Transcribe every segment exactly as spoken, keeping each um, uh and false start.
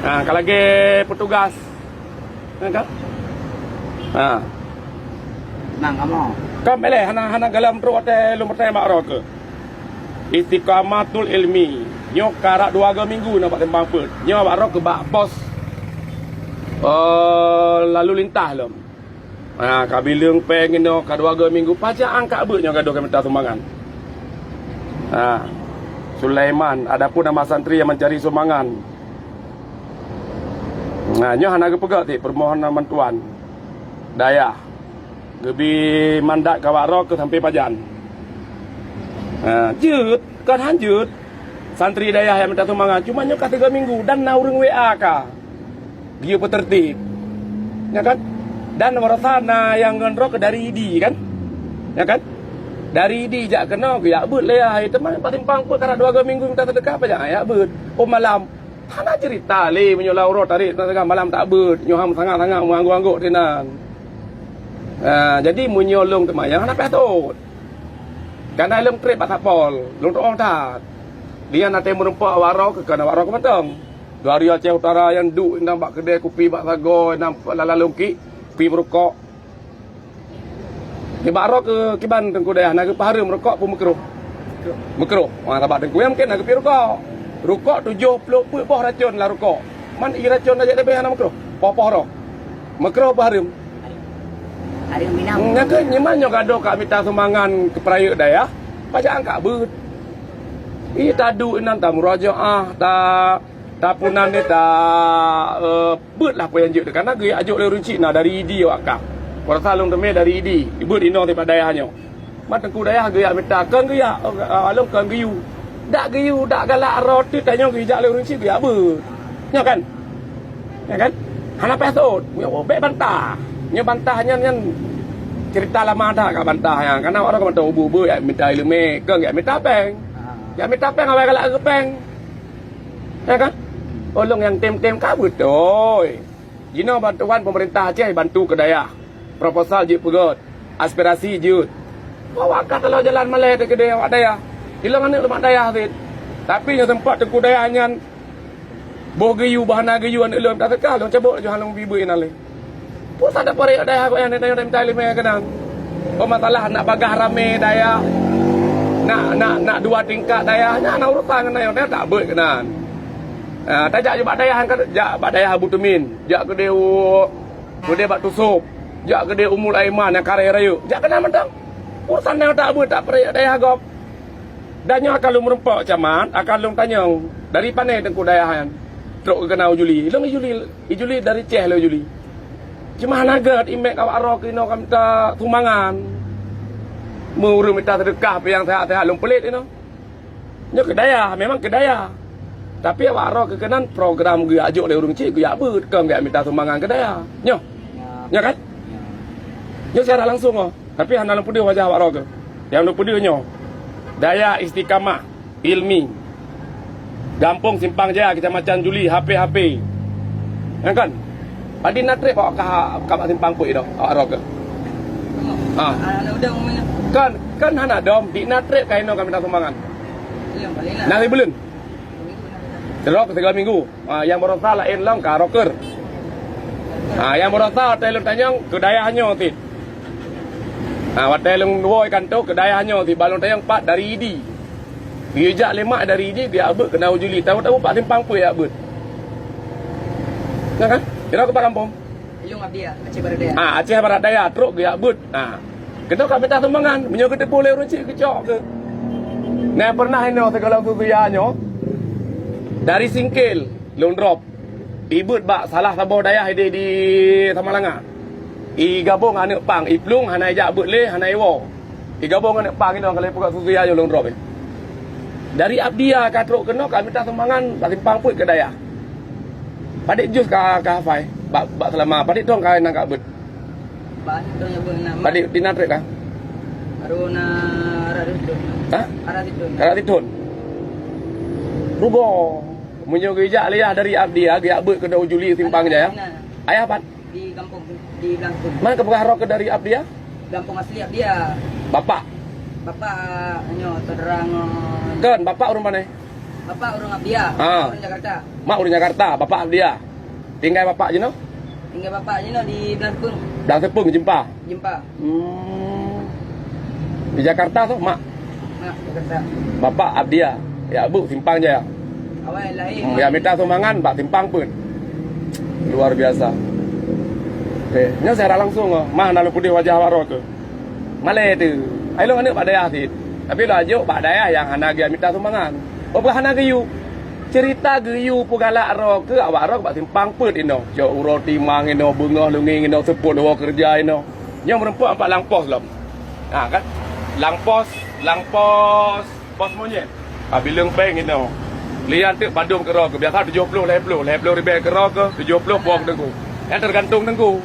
Ha, ka lagèe petugas. Kan? Ha. Nang kamoe. Kan beleh hana, hana galam trok watèe lôn peutanyong bak droe keuh. Istiqamatul ilmi. Nyoe karap dua go minggu na bak Simpang Peuet. Nyoe bak droe keuh bak pos, eh, lalu lintas lom. Ha, ka bileueng péng inoe, ka dua go minggu, pajan angkat beuet nyoe gadoh ka mita sumbangan. Ha, Sulaiman, adapun nama santri yang mencari sumbangan. Nah, nyoe hana geupeugah cit permohonan bantuan dayah. Geubi mandat ka bak droe keuh sampai pajan. Ha, jeuet, kon han jeuet. Santri dayah nyang mita sumbangan, cuma nyoe ka tiga minggu dan na ureueng W A ka. Geuyue peuteurtib. Ya kan? Dan baroesa na nyang ngon droe keuh dari Idi kan? Ya kan? Dari Idi jak keunoe geujak beuet lé ai. Teuma bak Simpang Peuet karap dua go minggu mita seudeukah pajan jak beuet. Oh malam. Hana cerita lé meunyoe lam uroe tarék tengah malam tak beuet, nyoe han sangat-sangat meuanggôk-anggôk sinan. Ha, jadi meunyoe lôn teumayang hana payah sot. Kana lôn trép bak satpol, lôn tu'oh that. Dia na teumeureumpok awak droe keuh, kana awak droe keuh mantong. Dari Aceh Utara nyang duek inan bak keudè kupi bak sagoe, inan lala lungkik, kupi meurukok. Nibak droe keuh kiban teungku dayah na geupeuhareuem rukok peue meukruh? Meukruh. Wah, sabab teungku nyang mungken na geupie rukok. Rukok tujoh ploh peuet boh racon lam rukok. Man ie racon tajak leubeh hana meukruh. Poh-poh droe. Meukruh peuhareuem. Hareuem inong. Nyan keuh nyoe man nyoe gadoh ka mita sumbangan keu peurayeuk dayah, pajan angkat beuet. Ie taduek inan tamurajaah, ta Tapi nan nyoe ta, eh, beuet lah peue nyang jeuet, karena geujak jok lé ureueng chik na dari Idi awak kah. Baroesa lôn teumé dari Idi, beuet inoe bak dayah nyoe. Man teungku dayah geujak mita, kon geujak, eh, along kon geuyue. Dak geuyue, dak galak rot teuk tanyoe geujak lé ureueng chik geujak beuet. Nyoe kan? Nyoe kan? Hana payah sot. Nyoe bèk bantah. Nyoe bantah nyan, nyan cerita lama that ka bantah nyan. Karena awak droe ka mantong ubu-ubu jak mita ileumèe, kon jak mita pèng. Jak mita pèng awai galak keu pèng. Ya kan? Ulôn nyang tem-tem ka beutôi. Jinoe bantuan pemerintah Aceh bantu keu dayah. Proposal jeuet peugöt, aspirasi jeuet. Awak ka teuloh jalan malèe teuh keudéh awak dayah. Ilôn aneuk leumak dayah cit. Tapi nyoe teumpat teungku dayah nyan boh geuyue, boh hana geuyue aneuk lôn, tak teuka lôn cabot laju hana lôn bri beuet inan lé. Peue salah peurayeuk dayah gobnyan, tanyoe mita ileumèe keunan. Oh, masalah nak bagaih ramé dayah, nak, nak, nak dua tingkat dayah, nyan na urusan ngon tanyoe, tanyoe tak beuet keunan. Ah, tajak bak dayah, jak bak dayah Abu Tumin, jak keudéh u, keudéh bak Tusôb, jak keudéh Umul Aiman nyang kareh rayeuk. Jak keunan mantong. Urusan tanyoe tak beuet, tak peurayeuk dayah gob. Dan nyoe akan lôn meureumpok camat, akan lôn tanyong, dari pané teungku dayah nyan trok keukeuna u Juli. Ilôn i Juli, i Juli dari Aceh lôn i Juli. Cuma hana gèt, imèk awak droe keunoe ka mita sumbangan. Meu ureueng mita seudeukah pih nyang seuhat-seuhat lôn peulét inoe. Nyoe keu dayah, memang keu dayah. Tapi awak droe keukeunong program geujak jok lé ureueng chik geujak beuet, kon geujak mita sumbangan keu dayah. Nyoe. Nyoe kan? Nyoe siaran langsung oh. Tapi hana lôn peudeuh wajah awak droe keuh. Nyang lôn peudeuh nyoe, Dayah Istiqamah Ilmi, Gampông Simpang Jaya, Kecamatan Juli, H P H P. Nyan kan? Padum na trép awak ka, ka bak Simpang Peuet inoe, awak droe keuh. Ha. Kan, kan hana dom, di na trép ka inoe ka mita sumbangan. Na sibuleuen. Sidroe keu tiga minggu. Ha, nyang baroesa laén lom ka roker. Ha, nyang baroesa watèe lôn tanyong keu dayah nyoe cit. Ha, watèe lôn woe i kantô keu dayah nyoe cit, ban lôn tanyong pat dari Idi. Geujak lé mak dari Idi geujak beuet keunan u Juli. Tahu-tahu pat Simpang Peuet jak beuet. Nyan kan? Sidroe keu pat gampông. Ilôn Abdia, Aceh Barat Daya. Ah, Aceh Barat Daya, trok geujak beuet. Ah. Keunoe ka mita sumbangan, meunyoe geuteupeue lé ureueng chik geucok keuh. Nah, pernah inoe sigohlom susu ya nyoe, dari Singkil, lôn drop. Ibeuet bak salah saboh dayah idéh di Samalanga. Igabong aneuk pang, iplueng hana ijak beuet lé, hana iwoe. Igabong aneuk pang inoe ka lheueh peugah susu ya nyoe lôn drop. Dari Abdia ka trok keunoe ka mita sumbangan bak Simpang Peuet keu dayah. Padit jus ka, ka hafai bak, bak seulama. Padit thon ka nan ka beuet. Bak thon nyang beuet na. Padit di na trép ka? Baru na arah thon. Ha? Arah thon. Arah thon. Rugoe. Meunyoe geujak lé yah dari Abdia, geujak beuet keunoe u Juli Simpang Jaya. Ayah pat? Di gampông, di Blangkon. Man ka peugah droe keuh dari Abdia? Gampông asli Abdia. Bapak? Bapak nyoe saudara ngon. Kon, bapak ureueng pane? Bapak ureueng Abdia, ha, ureueng Jakarta. Mak ureueng Jakarta, bapak Abdia. Tinggai bapak jinoe? Tinggai bapak jinoe di Blang Seupeueng. Blang Seupeueng, Jeumpa? Jeumpa. Hmm. Di Jakarta tu, mak? Mak, Jakarta. Bapak Abdia, ya bu, Simpang Jaya. Awai lahé. Hmm, ya mita sumbangan bak Simpang Peuet. Luar biasa. Oke, nyoe siaran langsung, oh. Mah na lôn peudeh wajah awak droe keuh. Malée teuh. Ai lôn aneuk bak dayah cit. Tapi lôn ajok bak dayah nyang hana geumita sumbangan. Oh, bah hana geuyue. Cerita geuyue peugalak droe keuh awak droe bak Simpang Peuet inoe. Cok uroe timang inoe, beungoh leungieng inoe, seupôt leuwoe keureuja inoe. Nyoe meureumpok bak lam pos lom. Ha kan? Lam pos, lam pos, pos monyét. Ka bileueng péng inoe. Lian teuk padum keudroe keuh, biasa tujoh ploh lhée ploh, lhée ploh ribée keudroe keuh, tujoh ploh po teungku. Nyan teugantung teungku.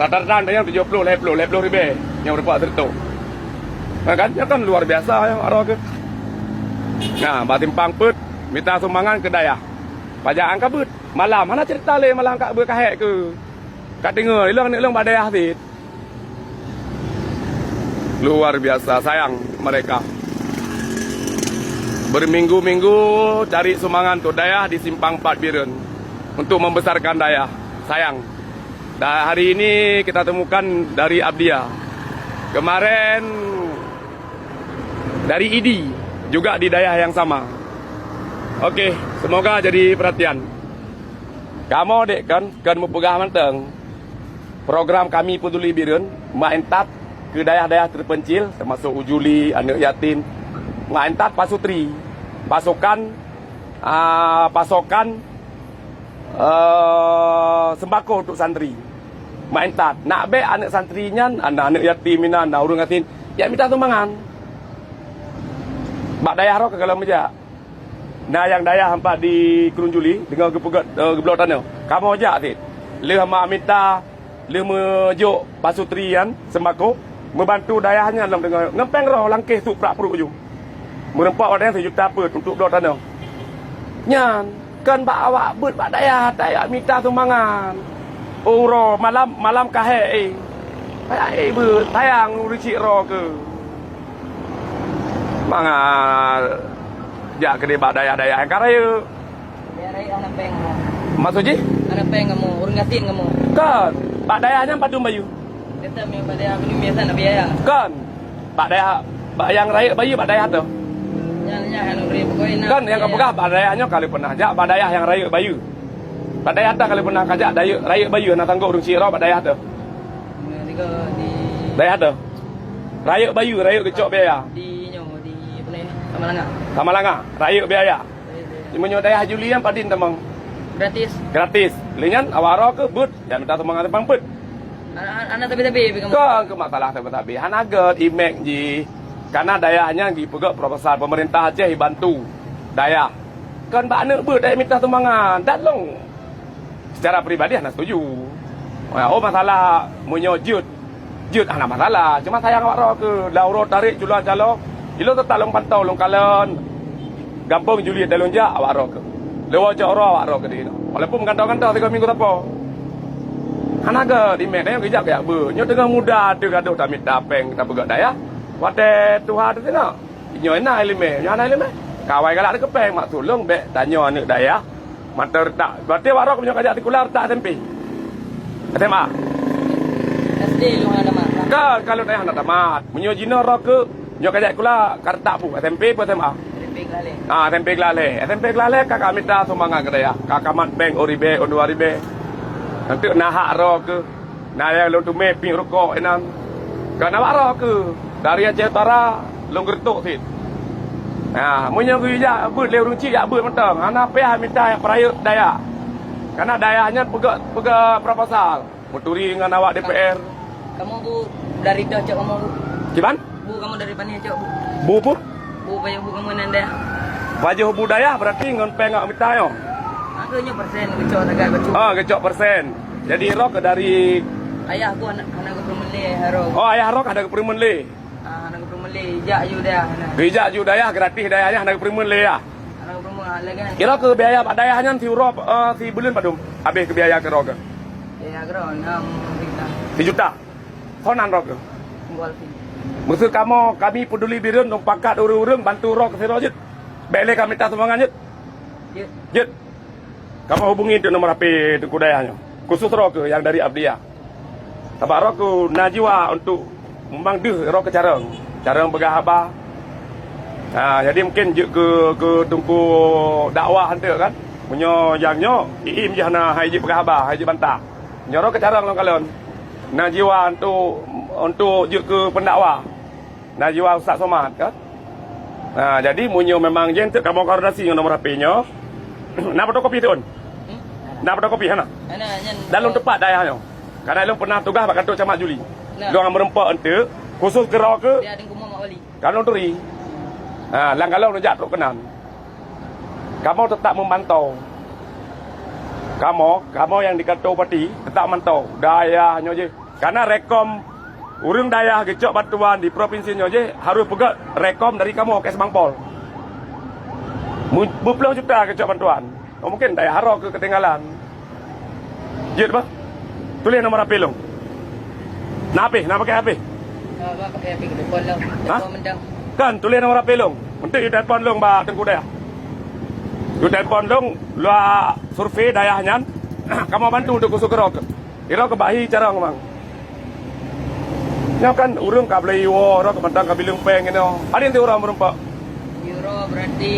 Rata-rata nyang tujoh ploh, lhée ploh, lhée ploh ribée nyang rupak seureutôh. Nah, kan? Nyan kan luar biasa ya, aro keuh. Nah, bak Simpang Peuet, mita sumbangan keu dayah. Pajan ka beuet. Malam, hana cerita lé malam ka beuet ka hék keuh. Ka deungoe, ilong aneuk lôn bak dayah cit. Luar biasa, sayang mereka. Berminggu-minggu cari sumbangan untuk dayah di Simpang Empat Bireuen untuk membesarkan dayah. Sayang. Dan hari ini kita temukan dari Abdia. Kemarin dari Idi, juga di dayah yang sama. Oke, semoga jadi perhatian. Kamoe dek kan, kan meupeugah mantong. Program Kami Peduli Bireuen, meuintat keu dayah-dayah terpencil, termasuk ujuli, aneuk yatim. Meuintat pasutri, pasokan, ah, pasokan, eh, sembako untuk santri. Meuintat, nak bék aneuk santri nyan, aneuk-aneuk yatim inan, na ureueng gasien, jak mita sumbangan. Bak dayah roh ka galom meujak. Na nyang dayah ampat di Krueng Juli, deungon geupeugét, eh, geubloe tanoh. Kamoe jak cit. Lheueh ma mita, lheueh meujok pasutri nyan, sembako, meubantu dayah nyan lom deungon, ngon péng roh langkéh su prak pruek ju. Meureumpok watée nyan sijuta peuet untuk bloe tanoh. Nyan, kon bak awak beuet bak dayah, dayah mita sumbangan. Uroe malam, malam ka hék, eh. Ka hék beuet, sayang ureueng chik roe keuh. Mangat jak keudeh bak dayah-dayah nyang ka rayeuk. Dayah rayeuk hana péng kamoe. Maksud jih? Hana péng kamoe, ureueng gasien kamoe. Kon, bak dayah nyan padum bayeue? Tetap nyang bak dayah, belum biasa nak biaya. Kon, bak dayah, bak nyang rayeuk bayeue bak dayah toh? Nyan, nyan, hana bri pokoknya nak. Kon, nyang ka peugah bak dayah nyoe ka lheueh peunah jak, bak dayah nyang rayeuk bayeue. Bak dayah toh ka lheueh peunah ka jak, dayeuek, rayeuk bayeue hana tanggong ureueng chik roe bak dayah toh? Nah, tiga di dayah toh? Rayeuk bayeue, rayeuk geucok biaya. Di nyoe, di apa ni? Samalanga. Samalanga, rayeuk biaya. Rayeuk biaya. Meunyoe dayah Juli nyan padum tamong? Gratis. Gratis. Lé nyan awak roe keuh beuet, jak mita sumbangan Simpang Peuet. Ana, ana tabe-tabe pi kamoe. Kon keu masalah tabe-tabe. Hana gét imek jih. Karena dayah nyan jipeugét proposal pemerintah Aceh jibantu dayah. Kon bak aneuk beuet dayah mita sumbangan. Dan long. Secara pribadi hana setuju. Oh, masalah meunyoe jeuet, jeuet hana masalah. Cuma sayang awak roe keuh, lam uroe tarek culo calo, ilôn teutap lôn pantau, lôn kalon gampông Juli dan lôn jak awak roe keuh. Lewat cok roe awak roe keuh di inoe. Walaupun meugantoe-gantoe tiga minggu sapo. Hana gét imek nyoe geujak keu jak beuet. Nyoe teungoh muda teuh gadôh tamita péng tapeugét dayah. Watée tuha teuh singoh. Nyoe na ileumé, nyoe hana ileumé. Kawai galak teuh keu péng, maksud lôn bék tanyoe aneuk dayah. Mantong reutak. Berarti awak roe keuh meunyoe ka jak sikula reutak S M P. S M A. S D lôn hana tamat. Kan, kalau dayah hana tamat. Meunyoe jinoe roe keuh, nyoe ka jak sikula, ka reutak peue, S M P peue S M A? S M P Geulah Lhée. Ah, S M P Geulah Lhée. S M P Geulah Lhée ka, ka mita sumbangan keu dayah. Ka kamat péng, oh ribée, oh dua ribée. Nanti na hak roe keuh. Na nyang lôn teumé piep rukok inan. Kon awak roe keuh dari Aceh Utara lôn geureutok cit. Nah, meunyoe geujak beuet lé ureueng chik jak beuet mantong, hana payah mita peurayeuk dayah. Karena dayah nyan peugét, peugét proposal. Meuturi ngon awak D P R. Kamoe bu dari toh cok kamoe bu. Kiban? Bu kamoe dari Paniai cok bu. Bu peue? Bu pajoh bu kamoe nan dayah. Pajoh bu dayah berarti ngon péng awak mita nyoe. Aku nyoe persen geucok tagak bacut. Ah, geucok persen. Jadi roe keuh dari ayah ku hana, hana geupeureumeun lé roe. Oh, ayah roe keuh hana geupeureumeun lé. Ah, hana geupeureumeun lé, jak ju dayah hana. Geujak ju dayah gratis dayah nyan hana geupeureumeun lé ya. Hana geupeureumeun lé kan. Kira keu biaya bak dayah nyan siuroe, eh, sibuleuen padum? Habéh keu biaya keu roe keuh? Biaya keu roe enam juta. Sijuta. Soe nan roe keuh? Gol sih. Meuseu kamoe, Kami Peduli Bireuen, lôn pakat ureueng-ureueng bantu roe keuh sidroe jeuet. Bék lé ka mita sumbangan jeuet. Jeuet, kamoe hubungi untuk nomor H P Teungku Dayah nyoe. Khusus droe keuh nyang dari Abdya. Sabab droe keuh na jiwa untuk memang deuh droe keuh carông. Carông peugah haba. Ha, jadi mungkin jeuet keu, keu Teungku dakwah enteuk kan. Meunyoe nyang nyoe, iim jih hana hai jeuet peugah haba, hai jeuet bantah. Nyoe droe keuh carông lôn kalon. Na jiwa untuk, untuk jeuet keu pendakwah. Na jiwa Ustaz Somad kan. Ha, jadi meunyoe memang jih enteuk kamoe koordinasi ngon nomor H P nyoe. Na fotokopi tu, Un? Hmm? Na fotokopi hana? Hana, nyan, Dan lôn eh, teumpat dayah nyoe. Karena lôn pernah tugaih bak kantor camat Juli. Nah. Lôn meureumpok enteuk, khusus keu droe keuh. Dia ada ngomong Mak Wali. Kan lôn turi. Ha, lam galom lôn jak trok keunan. Kamoe teutap meumantau. Kamoe, kamoe nyang di kantor bupati teutap mantau dayah nyoe jih. Karena rekom ureuëng dayah geucok bantuan di provinsi nyoe jih harus peugét rekom dari kamoe, Kesbangpol. Mu-, meuplôh juta geucok bantuan. Oh, mungkin dayah droe keuh keutinggalan. Jeuet bah. Tuléh nomor H P lôn. Na H P, na pakai H P? Ah, bah, pakai H P keudepan lah. Hah? Telepon mendang. Kan, tuléh nomor H P lôn. Enteuk yue telepon lôn bak Teungku Dayah. Yue telepon lôn, lôn survei dayah nyan. Kamoe bantu untuk khusus keu droe keuh. Droe keuh bak hi carông, Bang. Nyoe kan ureuëng ka beli iwoe, droe keuh mantong ka bileueng péng inoe. Padum siuroe meureumpok? Siuroe berarti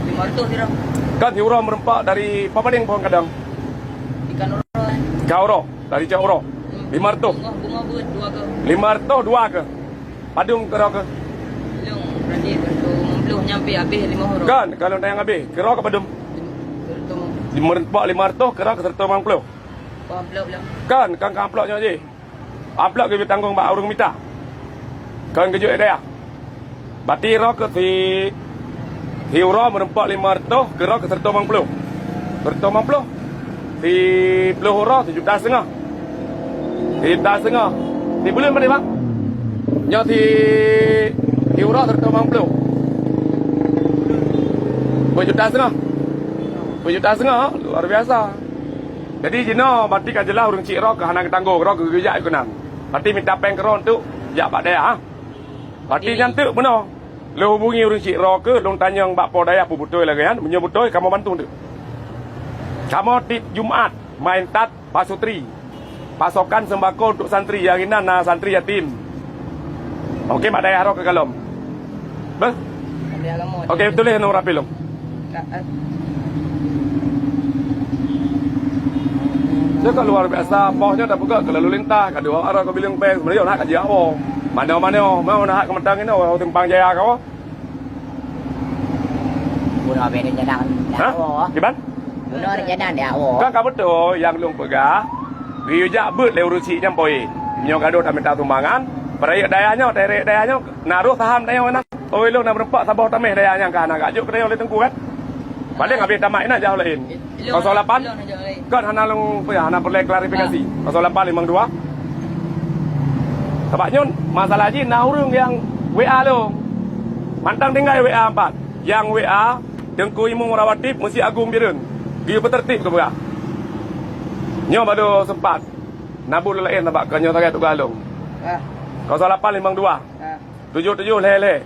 lima ratus siuroe. Kan siuroe meureumpok dari Papadeng pohon kadang? Ikan uroe. Ikan uroe, dari Cak Uroe. Hmm. Lima ratus. Bunga, bunga buet dua keuh. Lima ratus dua keuh? Padum keu droe keuh? Lôn berarti seratus lima puluh nyampe habéh lima uroe. Kan, kalau nyang habéh, keu droe keuh padum? Seratus lima puluh. Meureumpok lima ratus, keu droe keuh seratus lima puluh. Keu amplop lom. Kan, kan keu amplop nyoe jih. Amplop geubri tanggong bak ureuëng mita. Kon geujok dayah. Berarti droe keuh si, siuroe meureumpok lima ratus, keu droe keuh seratus lima puluh. Seratus lima puluh. Siplôh uroe, sijuta setengah. Sijuta setengah. Sibuleuen berarti, Bang? Nyoe si, siuroe seratus lima puluh. Peuet juta setengah. Peuet juta setengah, luar biasa. Jadi jinoe berarti ka jeulaih ureuëng chik droe keuh hana geutanggong, droe keuh geujak keunan. Berarti mita péng keu droe untuk jak bak dayah, ha? Berarti nyan teuk bunoe. Lôn hubungi ureuëng chik droe keuh, lôn tanyong bak po dayah peue beutôi lagée nyan, meunyoe beutôi kamoe bantu teuk. Kamoe tiep Jumat main tat pasutri. Pasokan sembako untuk santri, nyang inan na santri yatim. Oke, mak dayah droe keuh kalom. Beh? Oke, tuléh nomor H P lôn. Nyoe ka luar biasa, boh nyoe tapeugah keu lalu lintas, ka dua arah keu bileueng péng, sebenarnya nak ka jiak woe. Manoe-manoe, mau nak keu mantong inoe, Simpang Jaya ka woe. Bunoe habéh rencana dak woe. Kiban? Bunoe rencana dak woe. Kan ka beutôi nyang lôn peugah, geuyue jak beuet lé ureuëng chik nyan poe. Nyoe gadôh taminta sumbangan, peurayeuk dayah nyoe, tarék dayah nyoe, na rôh saham dayah nyan. Oi, lôn na meureumpok saboh taméh dayah nyan ka hana geujok keu dayah lé teungku kan. Paléng habéh tamat inan jauh laén. Kosong lapan? Kan hana lôn, hana peureulée klarifikasi. Kosong lapan limong dua. Sabab nyoe masalah jih na ureuëng nyang W A lôn. Mantong tinggai W A empat. Nyang W A Teungku Imum Rawatib Meuseujid Agong Bireuen. Geuyue peuteurtib keu peugah. Nyoe baru sempat. Nabu lôn laén sabab ka nyoe sagai tugaih lôn. Kosong lapan limong dua. Tujoh tujoh lhée lhée.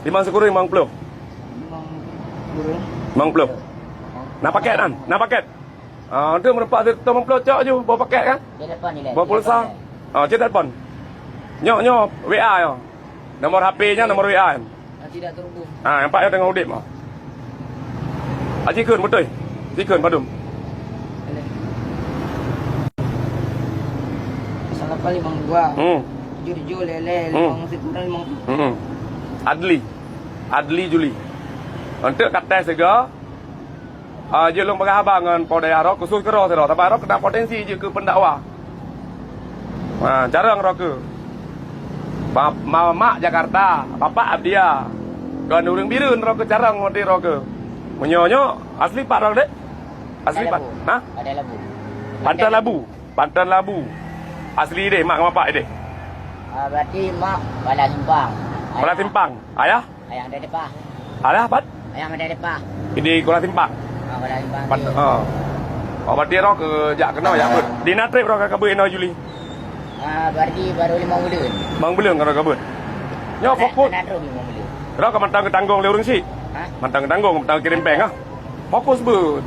Limong sikureueng limong ploh. Limong sikureueng. Limong ploh. Na paket kan? Na paket. Ah, tu meureumpok sireutôh limong ploh cok ju, boh paket kan? Boh pulsa. Ah, cit telepon. Nyoe, nyoe, W A nyoe. Nomor H P nyan, nomor W A nyan. Ah, tidak terhubung. Ah, nampak nyoe teungoh udeb nyoe. Aji kheun beutôi. Aji kheun padum. Kosong lapan limong dua. Hmm. Tujoh tujoh lhée lhée, hmm, limong sikureueng limong ploh. Hmm. Adli. Adli Juli. Untuk katai siga, ah, jeuet lôn peugah haba ngon po dayah droe, khusus keu droe sidroe. Sabab droe keuh na potensi jeuet keu pendakwah. Ha, carông droe keuh. Ba-, ma-, mak Jakarta, bapak Abdia. Kon ureuëng Bireuen droe keuh, carông maté droe keuh. Meunyoe nyoe asli pat droe deh? Asli pat? Labu. Ha? Ada Labu. Panton Labu. Panton Labu. Asli deh, mak ngon bapak deh? Ah, berarti mak Bala Simpang. Bala Simpang. Ayah? Ayah Depah. Alah, pat? Ayah Depah. Di Kuala Simpang. Ah, Kuala Simpang. Pat, ah. Oh, berarti droe keuh jak keunoe, jak beuet. Di na trép droe ka beuet inoe Juli? Ah, berarti baru limong buleuen. Limong buleuen ka droe ka beuet. Nyoe fokus. Na trép limong buleuen. Droe ka mantong geutanggong lé ureuëng chik. Ha? Mantong geutanggong, mantong kirém péng ah. Fokus beuet.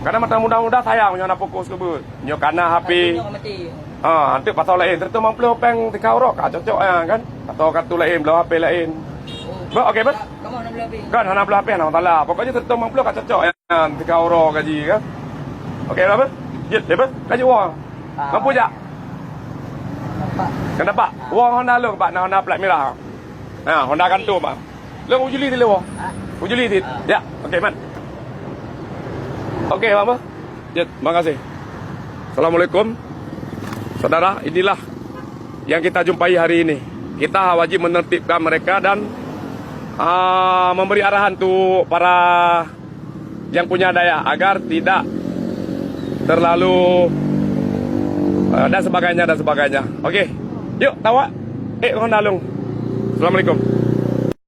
Kadang mata muda-muda sayang nyoe na fokus keu beuet. Nyoe kana H P. Ha, anteuk pasal laén. Seratus lima puluh péng tika uroe ka cocok ya kan. Atau kartu laén, bloe H P laén. Beuh, okey, beuh? Kan hana bloe H P hana masalah. Pokoknya seratus lima puluh ka cocok ya. Tika uroe gaji kan. Okey lah, beuh? Jeuet deh, beuh? Laju wah. Mampu jak? Kan dapat? Wah Honda lôn, Pak, na Honda plat merah. Ha, Honda kanto, Pak. Lôn uji li di luwa. Uji li di. Ya, okey, man. Okey, Bang, beuh. Ya, terima kasih. Assalamualaikum. Saudara, inilah yang kita jumpai hari ini. Kita wajib menertibkan mereka dan, ah, memberi arahan untuk para yang punya daya agar tidak terlalu, ah, dan sebagainya, dan sebagainya. Okey. Yuk, tawak. Eh, Honda lôn. Assalamualaikum.